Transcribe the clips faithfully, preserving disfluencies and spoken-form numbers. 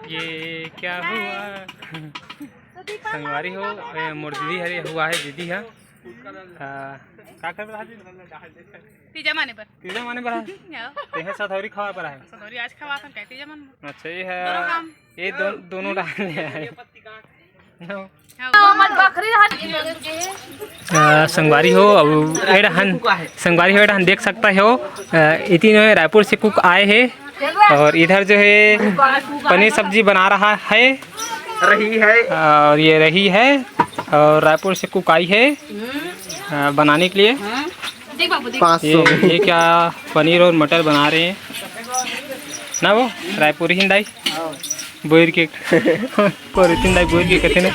ये क्या हुआ? संगवारी हो, ए, मोर दीदी हरे हुआ है, दीदी है। हाँ, का कर रहा है? तीजा माने बर। तीजा माने बर है? आओ। तेहे सतौरी खवा बर है? सतौरी आज खवा थन, कहती जमन। अच्छा, ये है। दोनों काम। ये दो-, दोनों डाल ले है। नो। हाँ। हमर बकरी रहत। आ, संगवारी हो, अब एडहन, संगवारी हो, एडहन देख सकता हो, आ, इतनी में रायपुर से cook आए हैं और इधर जो है पनीर सब्जी बना रहा है। रही है। और ये रही है और रायपुर से cook आई है, आ, बनाने के लिए। देख बाबू, देख। पाँच सौ ये, में। ये क्या पनीर और मटर बना रहे हैं ना वो रायपुरी हिंदाई बोर के। पॉलिथीन दाई बोर के कथे ना।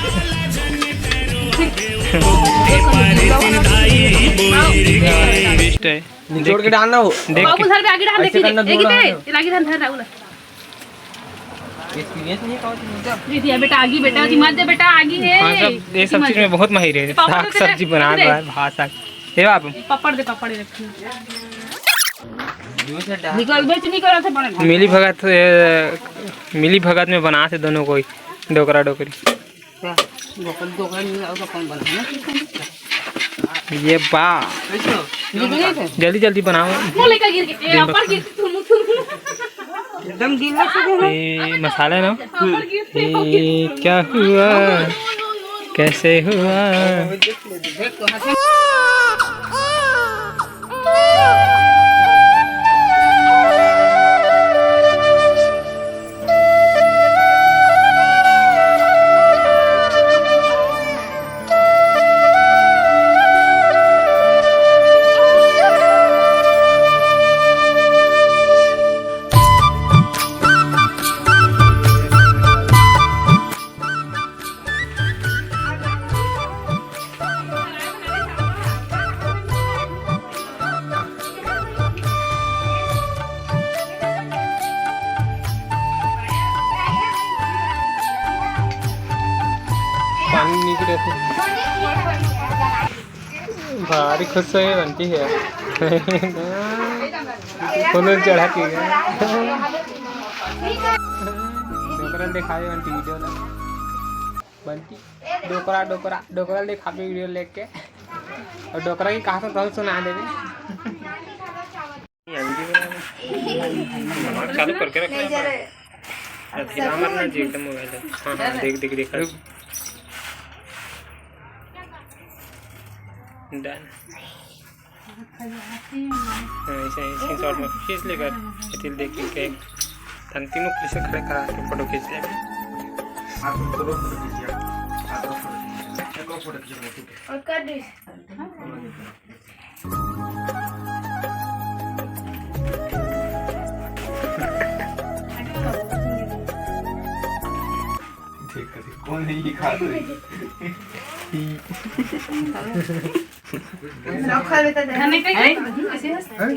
बेस्ट है। निचोड़ के डालना हो। देख बाबू, के। सर पे आगे डाल, ऐसे देखिए, करना, देखिए, दोनों देखिए, हाथ। आगे डाल, धर राहुल। एक्सपीरियंस नहीं है, कहो तो। दे दिया बेटा, आगी बेटा, दिमाग दे बेटा, आगी है। हाँ, सब, ये सब चीज में बहुत माहिर है। ये पापड़ साग दे, सब्जी दे, बना दे। रहा है, भात साग। ये बाबू। पापड़ दे, पापड़ दे रखी। निकल, बेच निकल, ऐसे बने। मिली भगत, ए, मिली भगत में बना से दोनों कोई डोकरा डोकरी। क्या? डोकरा, डोकरा नहीं लाओ तो कौन बना है? ये बा। कैसे हो? जल्दी, जल्दी बनाओ। वो लेकर गिर गए, ए, ऊपर गिर, तुम, तुम। एकदम गीला से दे। ये मसाला है ना? ऊपर गिर, ये क्या हुआ? कैसे हुआ? पानी नहीं गिरे थे। भारी खुश है बंटी है। कोनो चढ़ा के गया। डोकरा दिखावे बंटी वीडियो ला। बंटी डोकरा, डोकरा, डोकरा दिखावे वीडियो लेके। और डोकरा की कहानी तो हम सुना देवे। चालू करके रख। अभी ना मरना जी एकदम मोबाइल है। हाँ, हाँ, देख, देख, देख। डन। हाँ, ऐसे, ऐसे शॉट में खींच लेकर, ऐसे देख के, हम तीनों पीछे खड़े करा के फोटो खींच लेंगे। आप फोटो, फोटो खींचिए, आप फोटो खींचिए, एक और फोटो खींचिए, ठीक है। और कर दे। देख, देख, कौन है ये खा रही?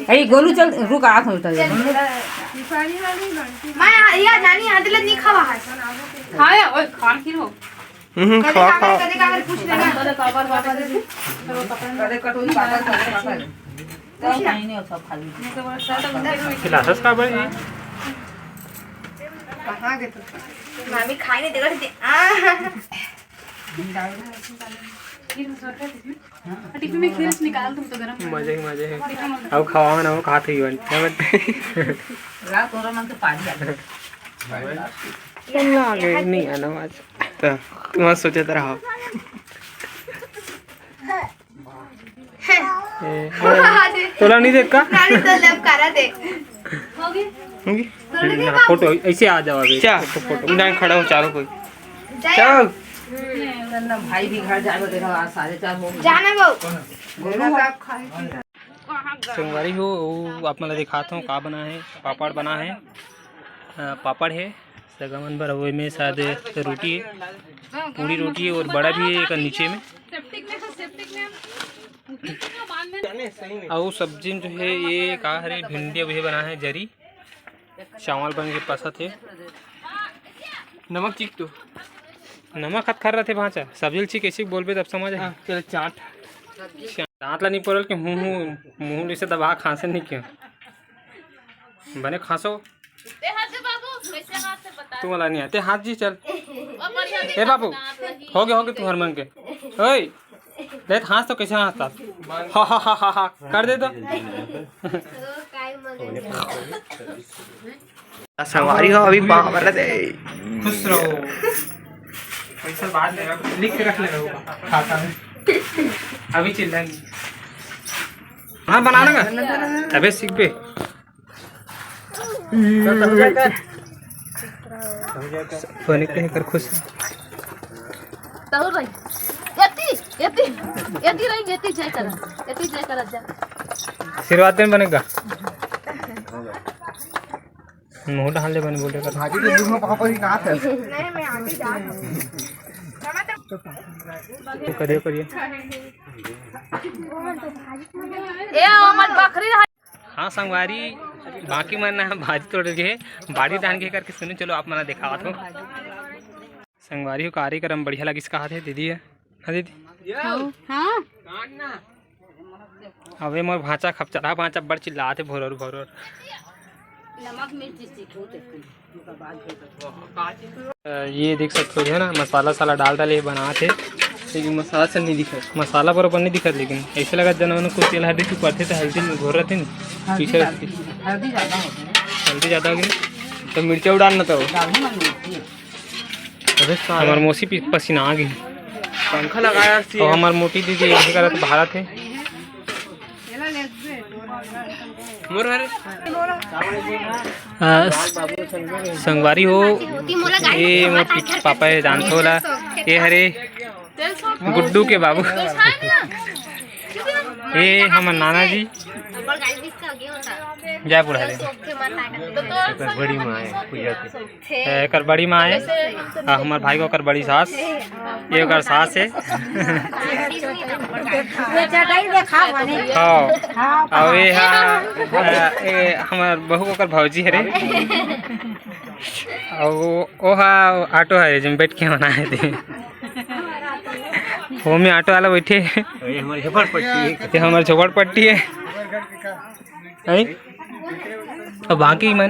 अरे गोलू चल रुक, आ होता है। मैं या जानी आदले नहीं खावा है। खाया ओए खान की रो। हम्म, कदे खा, काबर, खा। कदे काबर पूछ लेना। कदे काबर, बाबा दे। कदे कटोरी पापड़, कदे पापड़। पूछ ना। नहीं, नहीं, सब खा ली। खिलासस का बड़ी? कहाँ गए तू? मामी खाई नहीं देगा, दे। आ। टिफिन में खीर से निकाल, तुम तो गरम कर। मजे ही मजे है। अब खवाओ ना, वो खाते ही बन। क्या बन? ला, तोरा मन के पानी आ गया। नहीं आना आज। तो तुम सोचे तो रहो। ए, तोला नहीं देख का? नानी तो लब करा दे। होगी? होगी? ना, फोटो ऐसे आ जाओ अभी। क्या? Photo, photo. डांग खड़ा हो चारों कोई। चल। भाई भी घर जाबे देखा, आज साढ़े चार हो गए। जाना वो। गोलू है। संगवारी हो, वो आप मन ला दिखात हूँ का बना है। पापड़ बना है, अ, पापड़ है, सगा मन बर, वो में शायद रोटी है, पूरी रोटी है और बड़ा भी है एक नीचे में। अउ सब्जी में जो है ये का हरे, भिंडी अभी बना है जरी, चावल बन के पसत हे। नमक चीख तो। नमक हत खर रथे भांचा। सब्जी ल चीख कैसे बोलबे तब समझ आ। हाँ, चल चाट। चाट ला नहीं पड़ल के हूँ हूँ मुँह ले से दबा खांसे नहीं क्यों। बने खांसो। तू वाला नहीं आते हाथ जी, चल। ए बाबू, हो गया, हो गया तुम्हार मन के। ओए, देख हाथ तो कैसे हाथ था। हा, हा, हा, हा, हा। कर दे तो। संगवारी हो, अभी बाप रे। खुश रहो। पैसा बाद में लिख के रख ले रहो खाता में। अभी चिल्लाएंगे। हाँ, बनाना का? अबे सीख बे। सोने के कर खुश। तहु रही। एती, एती, एती रही, एती जय करा। एती जय करा जा। आशीर्वाद में बनेगा। मुंह ढाल ले बने बोले कर। भाजी के मुंह में पापा की कहाँ थे? करिए, करिए। ए, हमर बकरी रहा। हाँ संगवारी, बाकी मन ना भाजी तोड़ के बाड़ी डान के करके सुनी, चलो आप मना दिखावत हो। संगवारी हो कार्यक्रम बढ़िया लगिस कहा थे दीदी है। हाँ दीदी। हाँ। अबे मोर भांचा खपचरा भांचा बड़ चिल्लात हे भोरर भोरर। नमक मिर्च सीखो तो। अ, ये देख सकते हो जो है ना मसाला साला डाल डाले बनात हे। लेकिन मसाला से नहीं दिखत। मसाला बरोबर नहीं दिखत, लेकिन ऐसे लगा जना कुछ तेल हल्दी चुपाते तो हल्दी में घोर रहते ना। हल्दी पीछे ज्यादा, हल्दी ज्यादा होती है। हल्दी ज्यादा होगी ना। तो मिर्चा उड़ान ना तो। डालू ना मिर्ची। अबे साला। हमार मौसी पी-, पसीना आ गई। पंखा लगाया सी। और हमार मोटी दीदी यही करत भारत है। मोर हरे। आ, संगवारी हो, ये मोर पी-, पापा है, जानथो ला। ये हरे गुड्डू के बाबू। ये हमर नाना जी। जय बुढ़ा रे। बड़ी माँ है पूजा के। ए, एकर बड़ी माँ है। आ, हमार भाई के ओकर बड़ी सास। ये ओकर सास है। ये चटाई देखा बने। हाँ। हाँ, और ये हा, आ, ये हमार बहू के ओकर भौजी है रे। और वो, वो हा ऑटो है जिसमें बैठ के बनाए थे। वो में ऑटो वाला बैठे। ये हमारी झोपड़पट्टी है। ये हमार झोपड़पट्टी है। हैं? अब बाकी मन